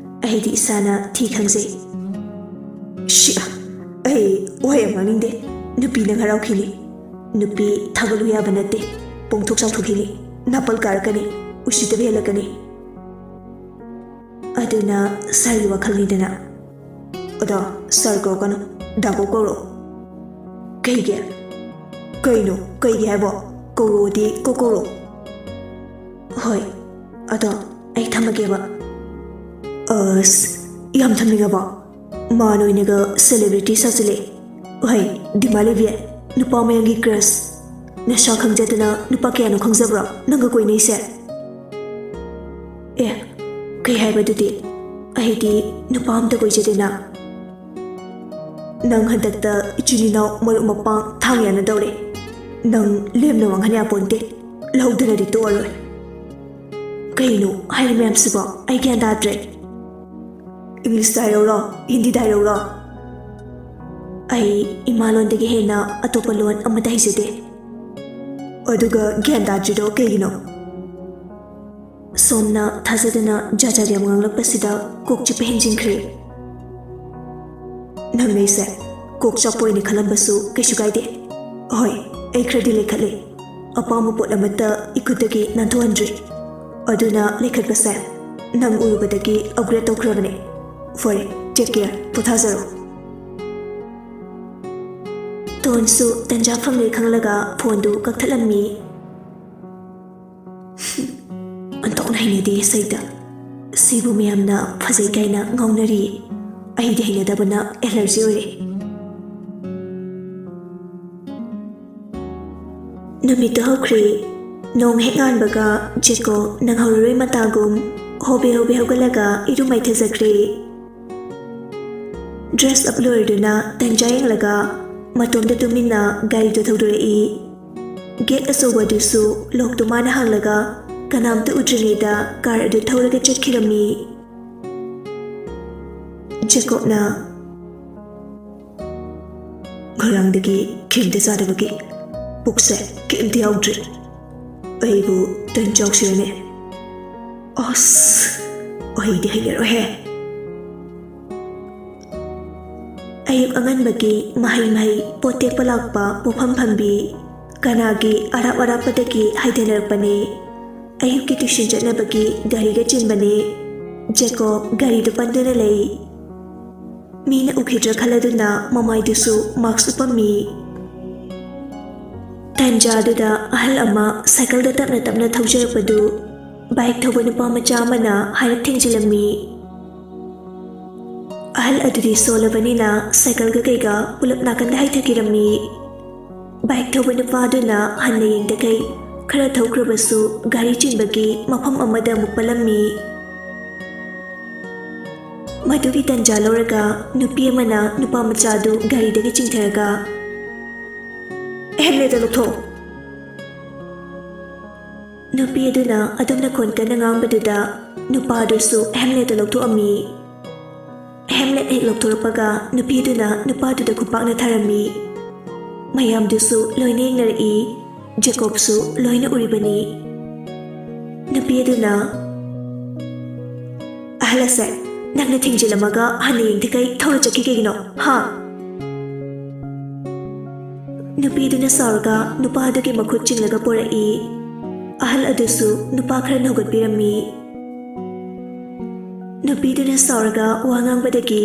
ꯑꯩꯗꯤ ꯏꯁꯥꯅ ꯊꯤ ꯈꯪꯖꯩ꯫ ꯁꯤ, ꯑꯩ ꯋꯥ ꯌꯥꯝ ꯉꯥꯡꯅꯤꯡꯗꯦ꯫ ꯅꯨꯄꯤ ꯅꯪ ꯍꯔꯥꯎꯈꯤꯅꯤ꯫ ꯅꯨꯄꯤ ꯊꯥꯒꯠꯂꯨ ꯌꯥꯕ ꯅꯠꯇꯦ꯫ ꯄꯣꯡꯊꯣꯛ ꯆꯥꯎꯊꯣꯛꯈꯤꯅꯤ꯫ ꯅꯥꯄꯜ ꯀꯥꯔꯛꯀꯅꯤ꯫ ꯎꯁꯤꯠꯇꯕ ꯍꯦꯜꯂꯛꯀꯅꯤ꯫ ꯑꯗꯨꯅ ꯁꯥꯔꯒꯤ ꯋꯥꯈꯜꯅꯤꯗꯅ꯫ ꯑꯗꯣ ꯁꯥꯔ ꯀꯧꯔꯛꯀꯅꯨ, ꯗꯥ ꯀꯧ ꯀꯧꯔꯛꯑꯣ꯫ ꯀꯩꯒꯤ? ꯀꯩꯅꯣ ꯀꯩꯒꯤ ꯍꯥꯏꯕꯣ? ꯀꯧꯔꯛꯑꯣꯗꯤ ꯀꯧ ꯀꯧꯔꯛꯑꯣ꯫ ꯍꯣꯏ, ꯑꯗꯣ ꯑꯩ ꯊꯝꯃꯒꯦꯕ꯫ ꯑꯁ, ꯌꯥꯝ ꯊꯝꯅꯤꯡꯉꯕꯣ? ꯃꯥ ꯅꯣꯏꯅꯒ ꯁꯦꯂꯦꯕ꯭ꯔꯤꯇꯤ ꯁꯥꯖꯤꯜꯂꯦ꯫ ꯍꯩ, ꯗꯤꯃꯥ ꯂꯩꯕꯤ, ꯅꯨꯄꯥ ꯃꯌꯥꯝꯒꯤ ꯀ꯭ꯔꯁ꯫ ꯅꯁꯥ ꯈꯪꯖꯗꯅ ꯅꯨꯄꯥ ꯀꯌꯥꯅꯣ ꯈꯪꯖꯕ꯭ꯔꯣ ꯅꯪꯒ ꯀꯣꯏꯅꯩꯁꯦ? ꯑꯦ, ꯀꯩ ꯍꯥꯏꯕꯗꯨꯗꯤ? ꯑꯩꯗꯤ ꯅꯨꯄꯥ ꯑꯝꯇ ꯀꯣꯏꯖꯗꯦꯅ꯫ ꯅꯪ ꯍꯟꯗꯛꯇ ꯏꯆꯤꯟ ꯏꯅꯥꯎ ꯃꯔꯨꯞ ꯃꯄꯥꯡ ꯊꯥꯡ ꯌꯥꯅꯗꯧꯔꯦ꯫ ꯅꯪ ꯂꯦꯝꯅ ꯃꯥꯡꯍꯟ ꯌꯥꯄꯣꯟꯇꯦ꯫ ꯂꯧꯗꯅꯗꯤ ꯇꯣꯛꯑꯔꯣꯏ꯫ ꯀꯩꯅꯣ ꯍꯥꯏꯔꯤ ꯃꯌꯥꯝꯁꯤꯕꯣ? ꯑꯩ ꯒ꯭ꯌꯥꯟ ꯇꯥꯗ꯭ꯔꯦ꯫ ꯏꯪꯂꯤꯁꯇ ꯍꯥꯏꯔꯛꯎꯔꯣ? ꯍꯤꯟꯗꯤꯗ ꯍꯥꯏꯔꯛꯎꯔꯣ? ꯑꯩ ꯏꯃꯥ ꯂꯣꯟꯗꯒꯤ ꯍꯦꯟꯅ ꯑꯇꯣꯞꯄ ꯂꯣꯟ ꯑꯃꯠꯇ ꯍꯩꯖꯗꯦ꯫ ꯑꯗꯨꯒ ꯒ꯭ꯌꯥꯟ ꯇꯥꯗ꯭ꯔꯤꯗꯣ ꯀꯩꯒꯤꯅꯣ? ꯁꯣꯝꯅ ꯊꯥꯖꯗꯅ ꯖꯥꯠ ꯖꯥꯠ ꯌꯥꯝ ꯉꯥꯡꯂꯛꯄꯁꯤꯗ ꯀꯣꯛ ꯆꯤꯛꯄ ꯍꯦꯟꯖꯤꯟꯈ꯭ꯔꯦ꯫ ꯅꯪ ꯑꯩꯁꯦ ꯀꯣꯛ ꯆꯥꯛꯄ ꯑꯣꯏꯅ ꯈꯜꯂꯝꯕꯁꯨ ꯀꯩꯁꯨ ꯀꯥꯏꯗꯦ꯫ ꯍꯣꯏ, ꯑꯩ ꯈꯔꯗꯤ ꯂꯩꯈꯠꯂꯦ꯫ ꯑꯄꯥꯝꯕ ꯄꯣꯠ ꯑꯃꯠꯇ ꯏꯈꯨꯠꯇꯒꯤ ꯅꯥꯟꯊꯣꯛꯍꯟꯗ꯭ꯔꯤ꯫ ꯑꯗꯨꯅ ꯂꯩꯈꯠꯄꯁꯦ ꯅꯪ ꯎꯔꯨꯕꯗꯒꯤ ꯑꯞꯒ꯭ꯔꯦꯗ ꯇꯧꯈ꯭ꯔꯕꯅꯦ꯫ ꯐꯔꯦ, ꯇꯦꯛ ꯀꯦꯌꯔ, ꯄꯣꯊꯥꯖꯔꯣ꯫ ꯇꯣꯟꯁꯨ ꯇꯟꯖꯥ ꯐꯪꯂꯦ ꯈꯪꯂꯒ ꯐꯣꯟꯗꯨ ꯀꯛꯊꯠꯂꯝꯃꯤ꯫ ꯑꯣꯟꯊꯣꯛꯅ ꯍꯩꯅꯗꯦ ꯁꯩꯇ꯫ ꯁꯤꯕꯨ ꯃꯌꯥꯝꯅ ꯐꯖꯩ ꯀꯥꯏꯅ ꯉꯥꯎꯅꯔꯤ꯫ ꯑꯩꯗꯤ ꯍꯩꯅꯗꯕꯅ ꯑꯦꯂꯔꯖꯤ ꯑꯣꯏꯔꯦ꯫ ꯅꯨꯃꯤꯠꯇꯨ ꯍꯧꯈ꯭ꯔꯦ꯫ ꯅꯣꯡ ꯍꯦꯛ ꯉꯥꯟꯕꯒ ꯖꯦꯀꯣ ꯅꯪꯍꯧꯔꯔꯣꯏ ꯃꯇꯥꯒꯨꯝ ꯍꯣꯕꯦ ꯍꯣꯕꯦ ꯍꯧꯒꯠꯂꯒ ꯏꯔꯨ ꯃꯥꯏꯊꯖꯈ꯭ꯔꯦ꯫ ꯗ꯭ꯔꯦꯁ ꯑꯞ ꯂꯣꯏꯔꯗꯨꯅ ꯇꯟꯖꯥ ꯌꯦꯡꯂꯒ ꯃꯇꯣꯝꯇ ꯇꯨꯃꯤꯟꯅ ꯒꯥꯔꯤꯗꯨ ꯊꯧꯗꯣꯔꯛꯏ꯫ ꯒꯦꯠ ꯑꯆꯧꯕꯗꯨꯁꯨ ꯂꯣꯛꯇꯨ ꯃꯥꯅ ꯍꯥꯡꯂꯒ ꯀꯅꯥꯝꯇ ꯎꯗ꯭ꯔꯤꯉꯩꯗ ꯀꯥꯔ ꯑꯗꯨ ꯊꯧꯔꯒ ꯆꯠꯈꯤꯔꯝꯃꯤ꯫ ꯖꯦꯀꯣꯕꯅ, "ꯉꯔꯥꯡꯗꯒꯤ ꯀꯔꯤꯝꯇ ꯆꯥꯗꯕꯒꯤ ꯄꯨꯛꯁꯦ ꯀꯔꯤꯝꯇ ꯌꯥꯎꯗ꯭ꯔꯤ꯫ ꯑꯩꯕꯨ ꯇꯟ ꯆꯥꯎꯁꯤꯔꯅꯦ? ꯑꯁ, ꯑꯩꯗꯤ ꯍꯩꯅꯔꯣꯏꯍꯦ꯫" ꯑꯌꯨꯛ ꯑꯉꯟꯕꯒꯤ ꯃꯍꯩ ꯃꯍꯩ ꯄꯣꯠ ꯇꯦꯛꯄ ꯂꯥꯛꯄ ꯄꯣꯠꯐꯝ ꯐꯝꯕꯤ ꯀꯅꯥꯒꯤ ꯑꯔꯥꯞ ꯑꯔꯥꯞꯄꯗꯒꯤ ꯍꯥꯏꯊꯅꯔꯛꯄꯅꯦ꯫ ꯑꯌꯨꯛꯀꯤ ꯇ꯭ꯌꯨꯁꯟ ꯆꯠꯅꯕꯒꯤ ꯒꯥꯔꯤꯒ ꯆꯤꯟꯕꯅꯦ꯫ ꯖꯦꯀꯣꯕ ꯒꯥꯔꯤꯗꯨ ꯄꯟꯗꯨꯅ ꯂꯩ꯫ ꯃꯤꯅ ꯎꯈꯤꯗ꯭ꯔꯥ ꯈꯜꯂꯗꯨꯅ ꯃꯃꯥꯏꯗꯨꯁꯨ ꯃꯥꯛꯁ ꯎꯞꯄꯝꯃꯤ꯫ ꯇꯟꯖꯥꯗꯨꯗ ꯑꯍꯜ ꯑꯃ ꯁꯥꯏꯀꯜꯗ ꯇꯞꯅ ꯇꯞꯅ ꯊꯧꯖꯔꯛꯄꯗꯨ ꯕꯥꯏꯛ ꯊꯧꯕ ꯅꯨꯄꯥ ꯃꯆꯥ ꯑꯃꯅ ꯍꯥꯏꯔꯞ ꯊꯦꯡꯖꯤꯜꯂꯝꯃꯤ꯫ ꯑꯍꯜ ꯑꯗꯨꯗꯤ ꯁꯣꯜꯂꯕꯅꯤꯅ ꯁꯥꯏꯀꯜꯒ ꯀꯩꯒ ꯄꯨꯂꯞ ꯅꯥꯀꯟꯗ ꯍꯥꯏꯊꯈꯤꯔꯝꯃꯤ꯫ ꯕꯥꯏꯛ ꯊꯧꯕ ꯅꯨꯄꯥꯗꯨꯅ ꯍꯟꯅ ꯌꯦꯡꯗꯈꯩ ꯈꯔ ꯊꯧꯈ꯭ꯔꯕꯁꯨ ꯒꯥꯔꯤ ꯆꯤꯟꯕꯒꯤ ꯃꯐꯝ ꯑꯃꯗ ꯑꯃꯨꯛ ꯄꯜꯂꯝꯃꯤ꯫ ꯃꯗꯨꯒꯤ ꯇꯟꯖꯥ ꯂꯧꯔꯒ ꯅꯨꯄꯤ ꯑꯃꯅ ꯅꯨꯄꯥ ꯃꯆꯥꯗꯨ ꯒꯥꯔꯤꯗꯒꯤ ꯆꯤꯡꯊꯔꯒ, "ꯍꯦꯜꯃꯦꯠꯇ ꯂꯧꯊꯣꯛ!" ꯅꯨꯄꯤ ꯑꯗꯨꯅ ꯑꯗꯨꯝꯅ ꯈꯣꯟ ꯀꯟꯅ ꯉꯥꯡꯕꯗꯨꯗ ꯅꯨꯄꯥꯗꯨꯁꯨ ꯍꯦꯜꯃꯦꯠꯇꯨ ꯂꯧꯊꯣꯛꯑꯝꯃꯤ꯫ ꯍꯦꯜꯃꯦꯠ ꯍꯦꯛ ꯂꯧꯊꯣꯔꯛꯄꯒ ꯅꯨꯄꯤꯗꯨꯅ ꯅꯨꯄꯥꯗꯨꯗ ꯈꯨꯄꯥꯛꯅ ꯊꯥꯔꯝꯃꯤ꯫ ꯃꯌꯥꯝꯗꯨꯁꯨ ꯂꯣꯏꯅ ꯌꯦꯡꯅꯔꯛꯏ꯫ ꯖꯦꯀꯣꯕꯁꯨ ꯂꯣꯏꯅ ꯎꯔꯤꯕꯅꯤ꯫ ꯅꯨꯄꯤ ꯑꯗꯨꯅ, "ꯑꯍꯜ ꯑꯁꯦ, ꯅꯪꯅ ꯊꯤꯡꯖꯤꯜꯂꯝꯃꯒ ꯍꯟꯅ ꯌꯦꯡꯗ꯭ꯔꯤꯈꯩ ꯊꯧꯔ ꯆꯠꯈꯤ ꯀꯩꯒꯤꯅꯣ, ꯍꯥ?" ꯅꯨꯄꯤꯗꯨꯅ ꯁꯥꯎꯔꯒ ꯅꯨꯄꯥꯗꯨꯒꯤ ꯃꯈꯨꯠ ꯆꯤꯡꯂꯒ ꯄꯣꯔꯛꯏ꯫ ꯑꯍꯜ ꯑꯗꯨꯁꯨ ꯅꯨꯄꯥ ꯈꯔꯅ ꯍꯧꯒꯠꯄꯤꯔꯝꯃꯤ꯫ ꯅꯨꯄꯤꯗꯨꯅ ꯁꯥꯎꯔꯒ ꯋꯥ ꯉꯥꯡꯕꯗꯒꯤ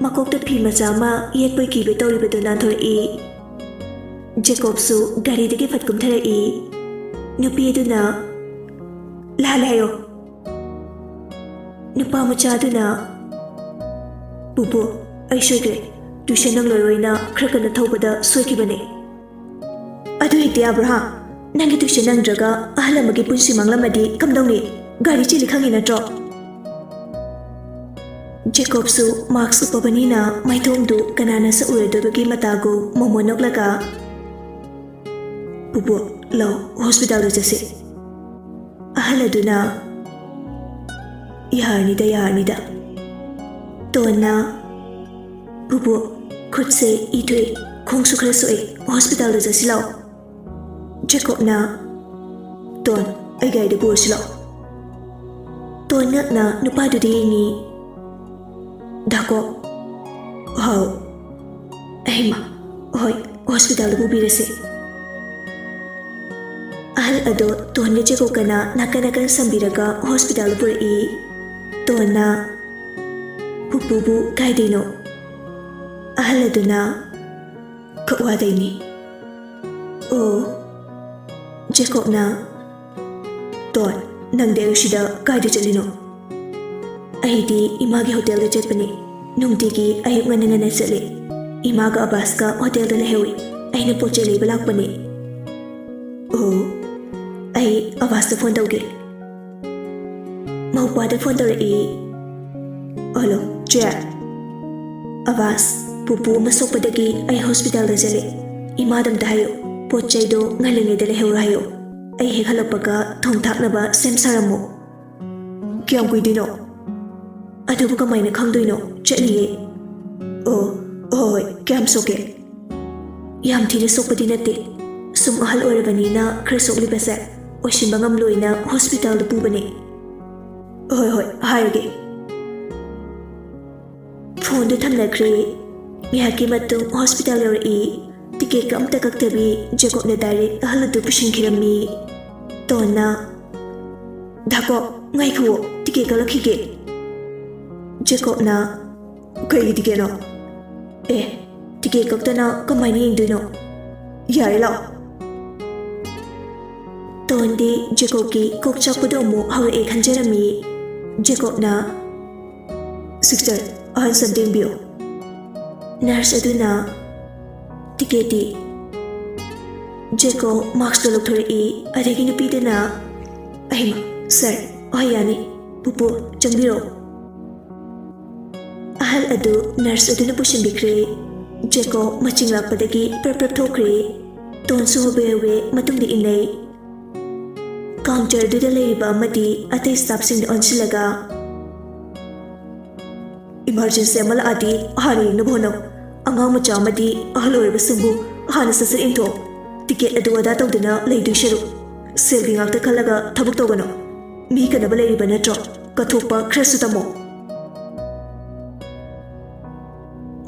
ꯃꯀꯣꯛꯇ ꯐꯤ ꯃꯆꯥ ꯑꯃ ꯌꯦꯠꯄꯣꯏ ꯀꯤꯕꯣꯏ ꯇꯧꯔꯤꯕꯗꯨ ꯅꯥꯟꯊꯣꯔꯛꯏ꯫ ꯖꯦꯀꯣꯕꯁꯨ ꯒꯥꯔꯤꯗꯒꯤ ꯐꯠ ꯀꯨꯝꯊꯔꯛꯏ꯫ ꯅꯨꯄꯤ ꯑꯗꯨꯅ, "ꯂꯥꯜꯂꯦ ꯍꯥꯏꯌꯣ꯫" ꯅꯨꯄꯥ ꯃꯆꯥꯗꯨꯅ, "ꯄꯨꯄꯨ, ꯑꯩ ꯁꯣꯏꯈ꯭ꯔꯦ꯫ ꯇ꯭ꯌꯨꯁꯟ ꯅꯪꯂꯣꯏꯔꯣꯏꯅ ꯈꯔ ꯀꯟꯅ ꯊꯧꯕꯗ ꯁꯣꯏꯈꯤꯕꯅꯦ꯫" "ꯑꯗꯨ ꯍꯦꯛꯇ ꯌꯥꯕ꯭ꯔꯣ ꯍꯥ? ꯅꯪꯒꯤ ꯇ꯭ꯌꯨꯁꯟ ꯅꯪꯗ꯭ꯔꯒ ꯑꯍꯜ ꯑꯃꯒꯤ ꯄꯨꯟꯁꯤ ꯃꯥꯡꯂꯝꯃꯗꯤ ꯀꯝꯗꯧꯅꯤ? ꯒꯥꯔꯤ ꯆꯦꯜꯂꯤ ꯈꯪꯉꯤ ꯅꯠꯇ꯭ꯔꯣ?" ꯖꯦꯀꯣꯕꯁꯨ ꯃꯥꯛꯁ ꯎꯞꯄꯕꯅꯤꯅ ꯃꯥꯏꯊꯣꯡꯗꯨ ꯀꯅꯥꯅ ꯁꯛꯎꯔꯗꯣꯏꯕꯒꯤ ꯃꯇꯥꯒꯨꯝ ꯃꯣꯃꯣꯟ ꯅꯣꯛꯂꯒ, "ꯄꯨꯄꯨ, ꯂꯥꯎ, ꯍꯣꯁꯄꯤꯇꯥꯜꯗ ꯆꯠꯁꯤ꯫ ꯑꯍꯜ ꯑꯗꯨꯅ, "ꯌꯥꯔꯅꯤꯗ, ꯌꯥꯔꯅꯤꯗ"꯫ ꯇꯣꯟꯅ, "ꯄꯨꯄꯨ, ꯈꯨꯠꯁꯦ ꯏ ꯊꯣꯛꯏ, ꯈꯣꯡꯁꯨ ꯈꯔ ꯁꯣꯛꯏ, ꯍꯣꯁꯄꯤꯇꯥꯜꯗ ꯆꯠꯁꯤ ꯂꯥꯎ"꯫ ꯖꯦꯀꯣꯕꯅ, "ꯇꯣꯟ, ꯑꯩ ꯒꯥꯔꯤꯗ ꯄꯨꯔꯁꯤ ꯂꯥꯛꯑꯣ"꯫ ꯇꯣꯟ ꯉꯛꯅ ꯅꯨꯄꯥꯗꯨꯗ ꯌꯦꯡꯉꯤ꯫ "ꯗꯥꯀꯣ"꯫ "ꯍꯥꯎ"꯫ "ꯑꯍꯩꯃ, ꯍꯣꯏ, ꯍꯣꯁꯄꯤꯇꯥꯜꯗ ꯄꯨꯕꯤꯔꯁꯤ"꯫ ꯑꯍꯜ ꯑꯗꯣ ꯇꯣꯟꯒ ꯖꯦꯀꯣꯕꯀꯅ ꯅꯥꯀꯟ ꯅꯥꯀꯟ ꯁꯝꯕꯤꯔꯒ ꯍꯣꯁꯄꯤꯇꯥꯜꯗ ꯄꯨꯔꯛꯏ꯫ ꯇꯣꯟꯅ, "ꯄꯨꯄꯨꯕꯨ ꯀꯥꯏꯗꯩꯅꯣ?" ꯑꯍꯜ ꯑꯗꯨꯅ, "ꯀꯛꯋꯥꯗꯩꯅꯤ"꯫ "ꯑꯣ"꯫ ꯖꯦꯀꯣꯕꯅ, "ꯇꯣꯟ, ꯅꯪꯗꯤ ꯑꯌꯨꯛꯁꯤꯗ ꯀꯥꯏꯗ ꯆꯠꯂꯤꯅꯣ?" "ꯑꯩꯗꯤ ꯏꯃꯥꯒꯤ ꯍꯣꯇꯦꯜꯗ ꯆꯠꯄꯅꯤ꯫ ꯅꯨꯡꯇꯤꯒꯤ ꯑꯌꯨꯛ ꯉꯟꯅ ꯉꯟꯅ ꯆꯠꯂꯤ꯫ ꯏꯃꯥꯒ ꯑꯕꯥꯁꯀ ꯍꯣꯇꯦꯜꯗ ꯂꯩꯍꯧꯏ꯫ ꯑꯩꯅ ꯄꯣꯠ ꯆꯩ ꯂꯩꯕ ꯂꯥꯛꯄꯅꯤ"꯫ "ꯑꯣ"꯫ "ꯑꯩ ꯑꯕꯥꯁꯇ ꯐꯣꯟ ꯇꯧꯒꯦ"꯫ ꯃꯧꯄ꯭ꯋꯥꯗ ꯐꯣꯟ ꯇꯧꯔꯛꯏ꯫ "ꯍꯜꯂꯣ, ꯆꯦ꯫ ꯑꯕꯥꯁ, ꯄꯨꯄꯨ ꯑꯃ ꯁꯣꯛꯄꯗꯒꯤ ꯑꯩ ꯍꯣꯁꯄꯤꯇꯥꯜꯗ ꯆꯠꯂꯦ꯫ ꯏꯃꯥꯗ ꯑꯝꯇ ꯍꯥꯏꯌꯨ, ꯄꯣꯠ ꯆꯩꯗꯣ ꯉꯜꯂꯤꯉꯩꯗ ꯂꯩꯍꯧꯔꯣ ꯍꯥꯏꯌꯨ꯫ ꯑꯩ ꯍꯦꯛ ꯍꯜꯂꯛꯄꯒ ꯊꯣꯡ ꯊꯥꯛꯅꯕ ꯁꯦꯝ ꯁꯥꯔꯝꯃꯨ"꯫ "ꯀꯌꯥꯝ ꯀꯨꯏꯗꯣꯏꯅꯣ?" "ꯑꯗꯨꯕꯨ ꯀꯃꯥꯏꯅ ꯈꯪꯗꯣꯏꯅꯣ? ꯆꯠꯂꯤꯌꯦ"꯫ "ꯑꯣ, ꯍꯣꯏ, ꯍꯣꯏ, ꯀꯌꯥꯝ ꯁꯣꯛꯀꯦ?" "ꯌꯥꯝ ꯊꯤꯅ ꯁꯣꯛꯄꯗꯤ ꯅꯠꯇꯦ꯫ ꯁꯨꯝ ꯑꯍꯜ ꯑꯣꯏꯔꯕꯅꯤꯅ ꯈꯔ ꯁꯣꯛꯂꯤꯕꯁꯦ ꯑꯣꯏꯁꯤꯟꯕ ꯉꯝꯂꯣꯏꯅ ꯍꯣꯁꯄꯤꯇꯥꯜꯗ ꯄꯨꯕꯅꯦ"꯫ "ꯍꯣꯏ, ꯍꯣꯏ, ꯍꯥꯏꯔꯒꯦ"꯫ ꯐꯣꯟꯗꯨ ꯊꯝꯅꯈ꯭ꯔꯦ꯫ ꯉꯥꯏꯍꯥꯛꯀꯤ ꯃꯇꯨꯡ ꯍꯣꯁꯄꯤꯇꯥꯜ ꯌꯧꯔꯛꯏ꯫ ꯇꯤꯀꯦꯠꯀ ꯑꯝꯇ ꯀꯛꯇꯕꯤ ꯖꯦꯀꯣꯕꯅ ꯗꯥꯏꯔꯦꯛ ꯑꯍꯜ ꯑꯗꯨ ꯄꯨꯁꯤꯟꯈꯤꯔꯝꯃꯤ꯫ ꯇꯣꯟꯅ, "ꯗꯥꯀꯣ, ꯉꯥꯏꯈꯨꯑꯣ, ꯇꯤꯀꯦꯠ ꯀꯛꯂꯛꯈꯤꯒꯦ"꯫ ꯖꯦꯀꯣꯕꯅ, "ꯀꯩꯒꯤ ꯇꯤꯀꯦꯠꯅꯣ?" "ꯑꯦ, ꯇꯤꯀꯦꯠ ꯀꯛꯇꯅ ꯀꯃꯥꯏꯅ ꯌꯦꯡꯗꯣꯏꯅꯣ? ꯌꯥꯔꯦ, ꯂꯥꯛꯑꯣ"꯫ ꯇꯣꯟꯗꯤ ꯖꯦꯀꯣꯕꯀꯤ ꯀꯣꯛ ꯆꯥꯛꯄꯗꯣ ꯑꯃꯨꯛ ꯍꯧꯔꯛꯑꯦ ꯈꯟꯖꯔꯝꯃꯤ꯫ ꯖꯦꯀꯣꯕꯅ, "ꯁꯤꯁꯇꯔ, ꯑꯍꯟ ꯁꯝꯇ ꯌꯦꯡꯕꯤꯌꯨ"꯫ ꯅꯔꯁ ꯑꯗꯨꯅ, "ꯇꯤꯀꯦꯠꯇꯤ?" ꯖꯦꯀꯣꯕ ꯃꯥꯛꯁꯇꯣ ꯂꯧꯊꯣꯔꯛꯏ, ꯑꯗꯒꯤ ꯅꯨꯄꯤꯗꯨꯅ, "ꯑꯍꯩꯃ, ꯁꯥꯔ, ꯍꯣꯏ, ꯌꯥꯅꯤ꯫ ꯄꯨꯄꯨ, ꯆꯪꯕꯤꯔꯛꯑꯣ"꯫ ꯑꯗꯨ ꯅꯔꯁ ꯑꯗꯨꯅ ꯄꯨꯁꯤꯟꯕꯤꯈ꯭ꯔꯦ꯫ ꯖꯦꯀꯣꯕ ꯃꯆꯤꯡ ꯂꯥꯛꯄꯗꯒꯤ ꯄ꯭ꯔꯞ ꯄ꯭ꯔꯞ ꯊꯣꯛꯈ꯭ꯔꯦ꯫ ꯇꯣꯟꯁꯨ ꯍꯣꯕꯦ ꯍꯣꯕꯦ ꯃꯇꯨꯡꯗ ꯏꯟꯅꯩ꯫ ꯀꯥꯎꯟꯇꯔꯗꯨꯗ ꯂꯩꯔꯤꯕ ꯑꯃꯗꯤ ꯑꯇꯩ ꯁ꯭ꯇꯥꯐꯁꯤꯡꯗ ꯑꯣꯟꯁꯤꯜꯂꯒ, "ꯏꯃꯥꯔꯖꯦꯟꯁꯤ ꯑꯃ ꯂꯥꯛꯑꯗꯤ ꯍꯥꯟꯅ ꯌꯦꯡꯅꯕ ꯍꯣꯠꯅꯧ꯫ ꯑꯉꯥꯡ ꯃꯆꯥ ꯑꯃꯗꯤ ꯑꯍꯜ ꯑꯣꯏꯔꯕꯁꯤꯡꯕꯨ ꯍꯥꯟꯅ ꯁꯠ ꯁꯠ ꯏꯟꯊꯣꯛꯑꯣ꯫ ꯇꯤꯀꯦꯠ ꯑꯗꯨ ꯑꯗꯥ ꯇꯧꯗꯨꯅ ꯂꯩꯗꯣꯏ ꯁꯔꯨꯛ, ꯁꯦꯜꯒꯤ ꯉꯥꯛꯇ ꯈꯜꯂꯒ ꯊꯕꯛ ꯇꯧꯒꯅꯨ꯫ ꯃꯤ ꯀꯟꯅꯕ ꯂꯩꯔꯤꯕ ꯅꯠꯇ꯭ꯔꯣ? ꯀꯠꯊꯣꯛꯄ ꯈꯔꯁꯨ ꯇꯝꯃꯣ꯫"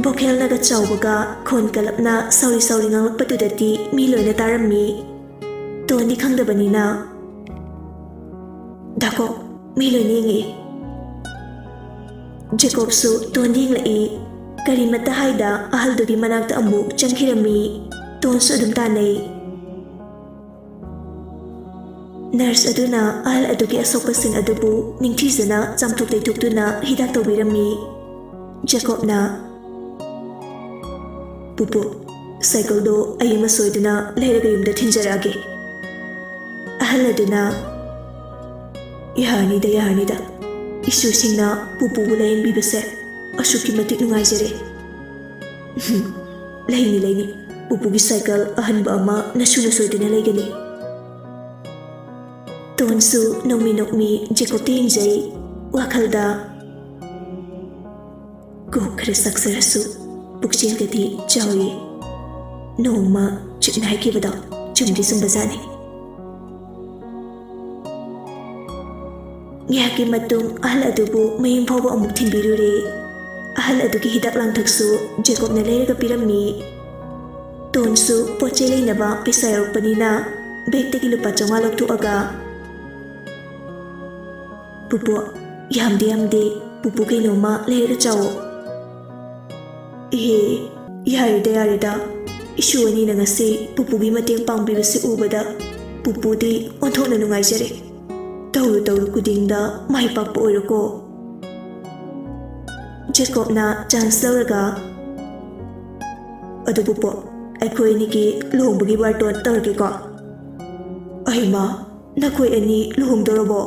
ꯚꯣꯀꯦꯜꯅꯒ ꯆꯥꯎꯕꯒ ꯈꯣꯟ ꯀꯜꯂꯞꯅ ꯁꯥꯎꯔꯤ ꯁꯥꯎꯔꯤ ꯉꯥꯡꯂꯛꯄꯗꯨꯗꯗꯤ ꯃꯤ ꯂꯣꯏꯅ ꯇꯥꯔꯝꯃꯤ꯫ ꯇꯣꯟꯗꯤ ꯈꯪꯗꯕꯅꯤꯅ, "ꯗꯥꯀꯣ, ꯃꯤ ꯂꯣꯏꯅ ꯌꯦꯡꯉꯛꯏ꯫" ꯖꯦꯀꯣꯕꯁꯨ ꯇꯣꯟꯗ ꯌꯦꯡꯂꯛꯏ꯫ ꯀꯔꯤꯃꯠꯇ ꯍꯥꯏꯗ ꯑꯍꯜꯗꯨꯒꯤ ꯃꯅꯥꯛꯇ ꯑꯃꯨꯛ ꯆꯪꯈꯤꯔꯝꯃꯤ꯫ ꯇꯣꯟꯁꯨ ꯑꯗꯨꯝ ꯇꯥꯟꯅꯩ꯫ ꯅꯔꯁ ꯑꯗꯨꯅ ꯑꯍꯜ ꯑꯗꯨꯒꯤ ꯑꯁꯣꯛꯄꯁꯤꯡ ꯑꯗꯨꯕꯨ ꯅꯤꯡꯊꯤꯖꯅ ꯆꯥꯝꯊꯣꯛ ꯇꯩꯊꯣꯛꯇꯨꯅ ꯍꯤꯗꯥꯛ ꯇꯧꯕꯤꯔꯝꯃꯤ꯫ ꯖꯦꯀꯣꯕꯅ, "ꯄꯨꯄꯨ, ꯁꯥꯏꯀꯜꯗꯣ ꯑꯩ ꯑꯃ ꯁꯣꯏꯗꯅ ꯂꯩꯔꯒ ꯌꯨꯝꯗ ꯊꯤꯟꯖꯔꯛꯑꯒꯦ꯫" ꯑꯍꯜ ꯑꯗꯨꯅ, "ꯌꯥꯔꯅꯤꯗ, ꯌꯥꯔꯅꯤꯗ꯫ ꯏꯁꯨꯁꯤꯡꯅ ꯄꯨꯄꯨꯕꯨ ꯂꯥꯌꯦꯡꯕꯤꯕꯁꯦ ꯑꯁꯨꯛꯀꯤ ꯃꯇꯤꯛ ꯅꯨꯡꯉꯥꯏꯖꯔꯦ꯫" "ꯂꯩꯅꯤ, ꯂꯩꯅꯤ꯫ ꯄꯨꯄꯨꯒꯤ ꯁꯥꯏꯀꯜ ꯑꯍꯟꯕ ꯑꯃ ꯅꯁꯨꯅ ꯁꯣꯏꯗꯅ ꯂꯩꯒꯅꯤ꯫" ꯇꯣꯟꯁꯨ ꯅꯣꯛꯃꯤ ꯅꯣꯛꯃꯤ ꯖꯦꯀꯣꯕꯇ ꯌꯦꯡꯖꯩ꯫ ꯋꯥꯈꯜꯗ, "ꯀꯣꯛ ꯈꯔ ꯆꯥꯛꯆꯔꯁꯨ ꯄꯨꯛꯆꯦꯜꯒꯗꯤ ꯆꯥꯎꯏ꯫ ꯅꯣꯡꯃ ꯆꯨꯝꯅ ꯍꯥꯏꯈꯤꯕꯗꯣ ꯆꯨꯝꯗꯤ ꯆꯨꯝꯕꯖꯥꯠꯅꯤ꯫" ꯉꯥꯏꯍꯥꯛꯀꯤ ꯃꯇꯨꯡ ꯑꯍꯜ ꯑꯗꯨꯕꯨ ꯃꯌꯨꯝ ꯐꯥꯎꯕ ꯑꯃꯨꯛ ꯊꯤꯟꯕꯤꯔꯨꯔꯦ꯫ ꯑꯍꯜ ꯑꯗꯨꯒꯤ ꯍꯤꯗꯥꯛ ꯂꯥꯡꯊꯛꯁꯨ ꯖꯦꯀꯣꯕꯅ ꯂꯩꯔꯒ ꯄꯤꯔꯝꯃꯤ꯫ ꯇꯣꯟꯁꯨ ꯄꯣꯠ ꯆꯩ ꯂꯩꯅꯕ ꯄꯩꯁꯥ ꯌꯥꯎꯔꯛꯄꯅꯤꯅ ꯕꯦꯒꯇꯒꯤ ꯂꯨꯄꯥ ꯆꯥꯝꯃꯉꯥ ꯂꯧꯊꯣꯛꯑꯒ, "ꯄꯨꯄꯨ, ꯌꯥꯝꯗꯦ, ꯌꯥꯝꯗꯦ꯫ ꯄꯨꯄꯨ ꯀꯩꯅꯣꯝꯃ ꯂꯩꯔꯒ ꯆꯥꯎꯑꯣ꯫" "ꯏꯍꯦ, ꯌꯥꯔꯦꯗ, ꯌꯥꯔꯦꯗ꯫ ꯏꯁꯨ ꯑꯅꯤꯅ ꯉꯁꯤ ꯄꯨꯄꯨꯒꯤ ꯃꯇꯦꯡ ꯄꯥꯡꯕꯤꯕꯁꯤ ꯎꯕꯗ ꯄꯨꯄꯨꯗꯤ ꯑꯣꯟꯊꯣꯛꯅ ꯅꯨꯡꯉꯥꯏꯖꯔꯦ꯫ ꯇꯧꯔꯨ ꯇꯧꯔꯨ ꯈꯨꯗꯤꯡꯗ ꯃꯥꯏ ꯄꯥꯛꯄ ꯑꯣꯏꯔꯣꯀꯣ꯫" ꯖꯦꯀꯣꯕꯅ ꯆꯥꯟꯁ ꯂꯧꯔꯒ, "ꯑꯗꯨ ꯄꯨꯄꯨ, ꯑꯩꯈꯣꯏ ꯑꯅꯤꯒꯤ ꯂꯨꯍꯣꯡꯕꯒꯤ ꯕꯥꯔꯇꯣꯟ ꯇꯧꯔꯒꯦꯀꯣ꯫" "ꯑꯩꯃ, ꯅꯈꯣꯏ ꯑꯅꯤ ꯂꯨꯍꯣꯡꯗꯧꯔꯕꯣ?"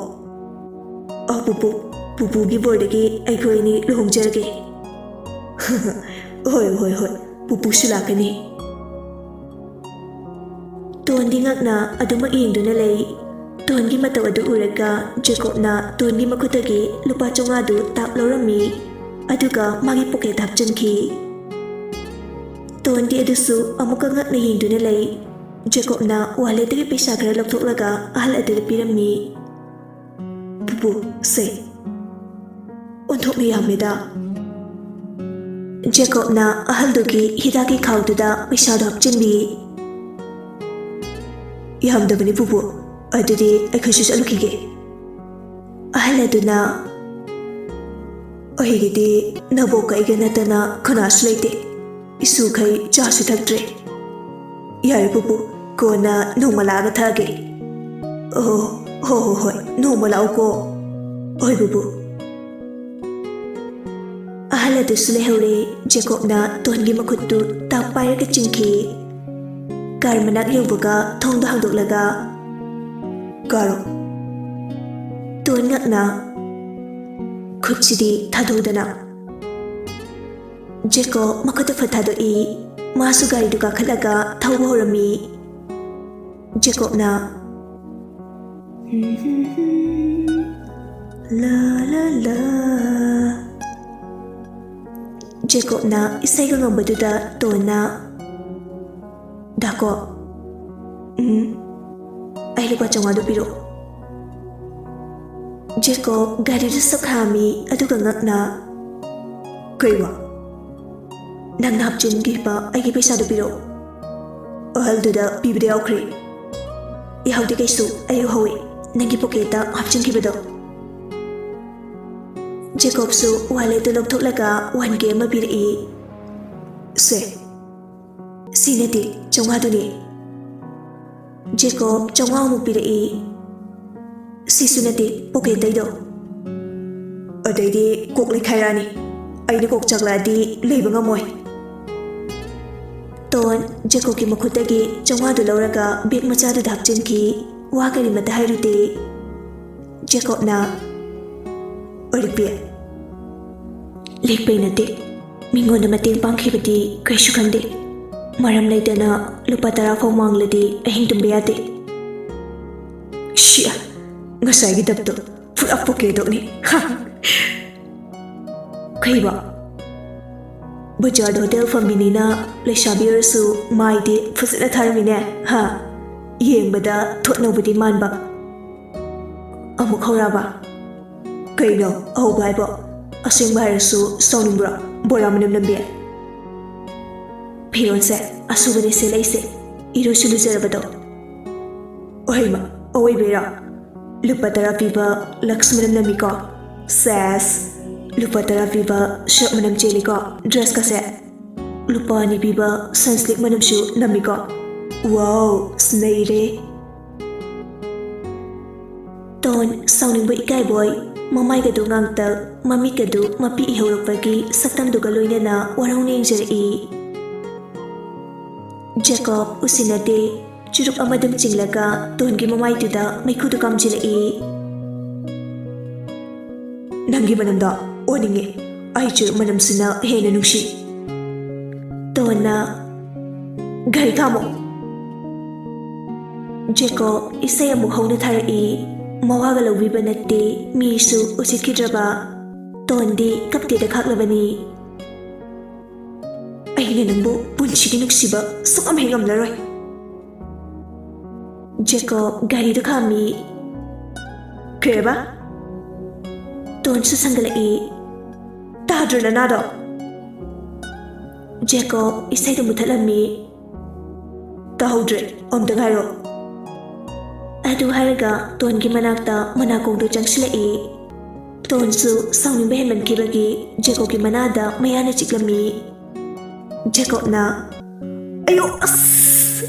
"ꯑ, ꯄꯨꯄꯨ, ꯄꯨꯄꯨꯒꯤ ꯕꯣꯔꯗꯒꯤ ꯑꯩꯈꯣꯏ ꯑꯅꯤ ꯂꯨꯍꯣꯡꯖꯔꯒꯦ꯫" "ꯍꯣꯏ, ꯍꯣꯏ, ꯍꯣꯏ, ꯄꯨꯄꯨꯁꯨ ꯂꯥꯛꯀꯅꯤ꯫" ꯇꯣꯟꯗꯤ ꯉꯛꯅ ꯑꯗꯨꯃꯛ ꯌꯦꯡꯗꯨꯅ ꯂꯩ꯫ ꯇꯣꯟꯒꯤ ꯃꯇꯧ ꯑꯗꯨ ꯎꯔꯒ ꯖꯦꯀꯣꯕꯅ ꯇꯣꯟꯒꯤ ꯃꯈꯨꯠꯇꯒꯤ ꯂꯨꯄꯥ ꯆꯥꯝꯃꯉꯥꯗꯨ ꯇꯥꯞ ꯂꯧꯔꯝꯃꯤ, ꯑꯗꯨꯒ ꯃꯥꯒꯤ ꯄꯣꯀꯦꯠꯇ ꯍꯥꯞꯆꯤꯟꯈꯤ꯫ ꯇꯣꯟꯗꯤ ꯑꯗꯨꯁꯨ ꯑꯃꯨꯛꯀ ꯉꯛꯅ ꯌꯦꯡꯗꯨꯅ ꯂꯩ꯫ ꯖꯦꯀꯣꯕꯅ ꯋꯥꯂꯦꯠꯇꯒꯤ ꯄꯩꯁꯥ ꯈꯔ ꯂꯧꯊꯣꯛꯂꯒ ꯑꯍꯜ ꯑꯗꯨꯗ ꯄꯤꯔꯝꯃꯤ꯫ "ꯄꯨꯄꯨ, ꯁꯦ, ꯑꯣꯟꯊꯣꯛꯅ ꯌꯥꯝꯃꯦꯗ꯫" ꯖꯦꯀꯣꯕꯅ ꯑꯍꯜꯗꯨꯒꯤ ꯍꯤꯗꯥꯛꯀꯤ ꯈꯥꯎꯗꯨꯗ ꯄꯩꯁꯥꯗꯨ ꯍꯥꯞꯆꯤꯟꯕꯤ꯫ "ꯌꯥꯝꯗꯕꯅꯤ ꯄꯨꯄꯨ, ꯑꯗꯨꯗꯤ ꯑꯩꯈꯣꯏꯁꯨ ꯆꯠꯂꯨꯈꯤꯒꯦ꯫" ꯑꯍꯜ ꯑꯗꯨꯅ, "ꯑꯩꯒꯤꯗꯤ ꯅꯕꯣꯛꯀ ꯑꯩꯒ ꯅꯠꯇꯅ ꯀꯅꯥꯁꯨ ꯂꯩꯇꯦ꯫ ꯏꯁꯨꯈꯩ ꯆꯥꯁꯨ ꯊꯛꯇ꯭ꯔꯦ꯫" "ꯌꯥꯔꯦ ꯄꯨꯄꯨ, ꯀꯣꯟꯅ ꯅꯣꯡꯃ ꯂꯥꯛꯑꯒ ꯊꯛꯑꯒꯦ꯫" "ꯑꯣ, ꯍꯣ, ꯍꯣ, ꯍꯣꯏ, ꯅꯣꯡꯃ ꯂꯥꯛꯎꯀꯣ꯫" "ꯍꯣꯏ ꯄꯨꯄꯨ꯫" ꯑꯍꯜ ꯑꯗꯨꯁꯨ ꯂꯩꯍꯧꯔꯦ꯫ ꯖꯦꯀꯣꯕꯅ ꯇꯣꯟꯒꯤ ꯃꯈꯨꯠꯇꯨ ꯇꯥꯞ ꯄꯥꯏꯔꯒ ꯆꯤꯡꯈꯤ꯫ ꯀꯥꯔ ꯃꯅꯥꯛ ꯌꯧꯕꯒ ꯊꯣꯡꯗꯣ ꯍꯥꯡꯗꯣꯛꯂꯒ, "ꯀꯥꯔꯣ꯫" ꯇꯣꯟ ꯉꯛꯅ, "ꯈꯨꯠꯁꯤꯗꯤ ꯊꯥꯗꯧꯗꯅ꯫" ꯖꯦꯀꯣꯕ ꯃꯈꯨꯠꯇ ꯐꯠ ꯊꯥꯗꯣꯛꯏ꯫ ꯃꯥꯁꯨ ꯒꯥꯔꯤꯗꯨ ꯀꯥꯈꯠꯂꯒ ꯊꯧꯕ ꯍꯧꯔꯝꯃꯤ꯫ ꯖꯦꯀꯣꯕꯅ, "ꯂꯥ, ꯂꯥ, ꯂꯥ꯫" ꯖꯦꯀꯣꯕꯅ ꯏꯁꯩꯒ ꯉꯪꯕꯗꯨꯗ ꯇꯣꯟꯅ, "ꯗꯥꯀꯣ, ꯎꯝ, ꯑꯩ ꯂꯨꯄꯥ ꯆꯥꯝꯃꯉꯥꯗꯨ ꯄꯤꯔꯛꯑꯣ꯫" ꯖꯦꯀꯣꯕ ꯒꯥꯔꯤꯗꯨ ꯁꯛ ꯈꯥꯝꯃꯤ, ꯑꯗꯨꯒ ꯉꯛꯅ, "ꯀꯩ ꯋꯥ?" "ꯅꯪꯅ ꯍꯥꯞꯆꯤꯟꯈꯤꯕ ꯑꯩꯒꯤ ꯄꯩꯁꯥꯗꯨ ꯄꯤꯔꯛꯑꯣ꯫ ꯑꯍꯜꯗꯨꯗ ꯄꯤꯕꯗ ꯌꯥꯎꯈ꯭ꯔꯦ꯫" "ꯌꯥꯎꯗꯦ ꯀꯩꯁꯨ, ꯑꯩ ꯎꯍꯧꯏ, ꯅꯪꯒꯤ ꯄꯣꯀꯦꯠꯇ ꯍꯥꯞꯆꯤꯟꯈꯤꯕꯗꯣ꯫" ꯖꯦꯀꯣꯕꯁꯨ ꯋꯥꯂꯦꯠꯇꯨ ꯂꯧꯊꯣꯛꯂꯒ ꯋꯥꯟ ꯀꯦ ꯑꯃ ꯄꯤꯔꯛꯏ꯫ "ꯁꯦ, ꯁꯤ ꯅꯠꯇꯦ, ꯆꯥꯝꯃꯉꯥꯗꯨꯅꯤ꯫" ꯖꯦꯀꯣꯕ ꯆꯥꯝꯃꯉꯥꯃꯨꯛ ꯄꯤꯔꯛꯏ꯫ "ꯁꯤꯁꯨ ꯅꯠꯇꯦ, ꯄꯣꯀꯦꯠꯇꯩꯗꯣ꯫" "ꯑꯗꯩꯗꯤ ꯀꯣꯛ ꯂꯩꯈꯥꯏꯔꯛꯑꯅꯤ꯫ ꯑꯩꯅ ꯀꯣꯛ ꯆꯥꯛꯂꯛꯑꯗꯤ ꯂꯩꯕ ꯉꯝꯃꯣꯏ꯫" ꯇꯣꯟ ꯖꯦꯀꯣꯕꯀꯤ ꯃꯈꯨꯠꯇꯒꯤ ꯆꯥꯝꯃꯉꯥꯗꯨ ꯂꯧꯔꯒ ꯕꯦꯒ ꯃꯆꯥꯗꯨꯗ ꯍꯥꯞꯆꯤꯟꯈꯤ꯫ ꯋꯥ ꯀꯔꯤꯃꯠꯇ ꯍꯥꯏꯔꯨꯗꯦ꯫ ꯖꯦꯀꯣꯕꯅ, "ꯑꯣꯏꯔꯛꯄꯤ, ꯂꯤꯛꯄꯩ ꯅꯠꯇꯦ, ꯃꯤꯉꯣꯟꯗ ꯃꯇꯦꯡ ꯄꯥꯡꯈꯤꯕꯗꯤ ꯀꯩꯁꯨ ꯈꯟꯗꯦ꯫ ꯃꯔꯝ ꯂꯩꯇꯅ ꯂꯨꯄꯥ ꯇꯔꯥ ꯐꯥꯎ ꯃꯥꯡꯂꯗꯤ ꯑꯍꯤꯡ ꯇꯨꯝꯕ ꯌꯥꯗꯦ꯫ ꯁꯤꯌꯥ, ꯉꯁꯥꯏꯒꯤ ꯗꯞꯇꯣ ꯄꯨꯔꯥ ꯄꯣꯀꯦꯗꯣꯛꯅꯤ꯫ ꯍꯥ꯫ ꯀꯩꯕ? ꯕꯖꯥꯔꯗ ꯍꯣꯇꯦꯜ ꯐꯝꯕꯤꯅꯤꯅ ꯂꯩꯁꯥꯕꯤ ꯑꯣꯏꯔꯁꯨ ꯃꯥꯏꯗꯤ ꯐꯖꯅ ꯊꯥꯔꯝꯃꯤꯅꯦ꯫ ꯍꯥ꯫ ꯌꯦꯡꯕꯗ ꯊꯣꯠꯅꯧꯕꯗꯤ ꯃꯥꯟꯕ꯫ ꯑꯃꯨꯛ ꯍꯧꯔꯕ? ꯀꯩꯅꯣ ꯑꯍꯧꯕ ꯍꯥꯏꯕꯣ? ꯑꯁꯦꯡꯕ ꯍꯥꯏꯔꯁꯨ ꯁꯥꯎꯅꯤꯡꯕ꯭ꯔꯣ? ꯕꯣꯔꯥ ꯃꯅꯝ ꯅꯝꯕꯤ꯫ ꯐꯤꯔꯣꯜꯁꯦ ꯑꯁꯨꯕꯅꯦ ꯁꯦꯠꯂꯛꯏꯁꯦ, ꯏꯔꯨꯁꯨ ꯂꯨꯖꯔꯕꯗꯣ꯫ ꯑꯣꯍꯩꯃ, ꯑꯋꯣꯏꯕꯩꯔꯣ? ꯂꯨꯄꯥ ꯇꯔꯥ ꯄꯤꯕ ꯂꯛꯁ ꯃꯅꯝ ꯅꯝꯃꯤꯀꯣ꯫ ꯁꯦꯁ, ꯂꯨꯄꯥ ꯇꯔꯥ ꯄꯤꯕ ꯁꯔꯞ ꯃꯅꯝ ꯆꯦꯜꯂꯤꯀꯣ ꯗ꯭ꯔꯦꯁꯀꯁꯦ꯫ ꯂꯨꯄꯥ ꯑꯅꯤ ꯄꯤꯕ ꯁꯟꯁ꯭ꯂꯤꯛ ꯃꯅꯝꯁꯨ ꯅꯝꯃꯤꯀꯣ꯫ ꯋꯥꯎ, ꯅꯩꯔꯦ꯫ ꯇꯣꯟ, ꯁꯥꯎꯅꯤꯡꯕ ꯏꯀꯥꯏꯕꯣꯏ, ꯃꯃꯥꯏꯒꯗꯨ ꯉꯥꯡꯇꯛ, ꯃꯃꯤꯠꯀꯗꯨ ꯃꯄꯤ ꯏꯍꯧꯔꯛꯄꯒꯤ ꯁꯛꯇꯝꯗꯨꯒ ꯂꯣꯏꯅꯅ ꯋꯥꯔꯧꯅ ꯌꯦꯡꯖꯔꯛꯏ꯫ ꯖꯦꯀꯣꯕ ꯎꯁꯤꯟꯅꯗꯦ, ꯆꯨꯔꯨꯞ ꯑꯃꯗꯨꯝ ꯆꯤꯡꯂꯒ ꯇꯣꯟꯒꯤ ꯃꯃꯥꯏꯗꯨꯗ ꯃꯩꯈꯨꯗꯨ ꯀꯥꯝꯖꯤꯜꯂꯛꯏ꯫ "ꯅꯪꯒꯤ ꯃꯅꯝꯗꯣ ꯑꯣꯅꯤꯡꯉꯦ, ꯑꯩ ꯆꯨꯔꯨꯞ ꯃꯅꯝꯁꯤꯅ ꯍꯦꯟꯅ ꯅꯨꯡꯁꯤ꯫" ꯇꯣꯟꯅ, "ꯒꯥꯔꯤ ꯈꯥꯝꯃꯣ꯫" ꯖꯦꯀꯣꯕ ꯏꯁꯩ ꯑꯃꯨꯛ ꯍꯧꯅ ꯊꯥꯔꯛꯏ꯫ ꯃꯋꯥꯒ ꯂꯧꯕꯤꯕ ꯅꯠꯇꯦ, ꯃꯤꯁꯨ ꯎꯁꯤꯠꯈꯤꯗ꯭ꯔꯕ꯫ ꯇꯣꯟꯗꯤ ꯀꯞꯇꯦꯗ ꯈꯥꯛꯂꯕꯅꯤ꯫ "ꯑꯩꯅ ꯅꯪꯕꯨ ꯄꯨꯟꯁꯤꯒꯤ ꯅꯨꯡꯁꯤꯕ ꯁꯨꯛꯉꯝ ꯍꯦꯛ ꯉꯝꯂꯔꯣꯏ꯫" ꯖꯦꯀꯣꯕ ꯒꯥꯔꯤꯗꯨ ꯈꯥꯝꯃꯤ꯫ "ꯀꯩꯕ?" ꯇꯣꯟꯁꯨ ꯁꯪꯒꯠꯂꯛꯏ꯫ "ꯇꯥꯗ꯭ꯔꯣ ꯅꯅꯥꯗꯣ?" ꯖꯦꯀꯣꯕ ꯏꯁꯩꯗꯨ ꯃꯨꯊꯠꯂꯝꯃꯤ꯫ "ꯇꯥꯍꯧꯗ꯭ꯔꯦ, ꯑꯝꯇ ꯍꯥꯏꯔꯣ꯫" ꯑꯗꯨ ꯍꯥꯏꯔꯒ ꯇꯣꯟꯒꯤ ꯃꯅꯥꯛꯇ ꯃꯅꯥꯀꯣꯡꯗꯨ ꯆꯪꯁꯤꯜꯂꯛꯏ꯫ ꯇꯣꯟꯁꯨ ꯁꯥꯎꯅꯤꯡꯕ ꯍꯦꯟꯃꯟꯈꯤꯕꯒꯤ ꯖꯦꯀꯣꯕꯀꯤ ꯃꯅꯥꯗ ꯃꯌꯥꯅ ꯆꯤꯛꯂꯝꯃꯤ꯫ ꯖꯦꯀꯣꯕꯅ, "ꯑꯌꯣ, ꯑꯁ!"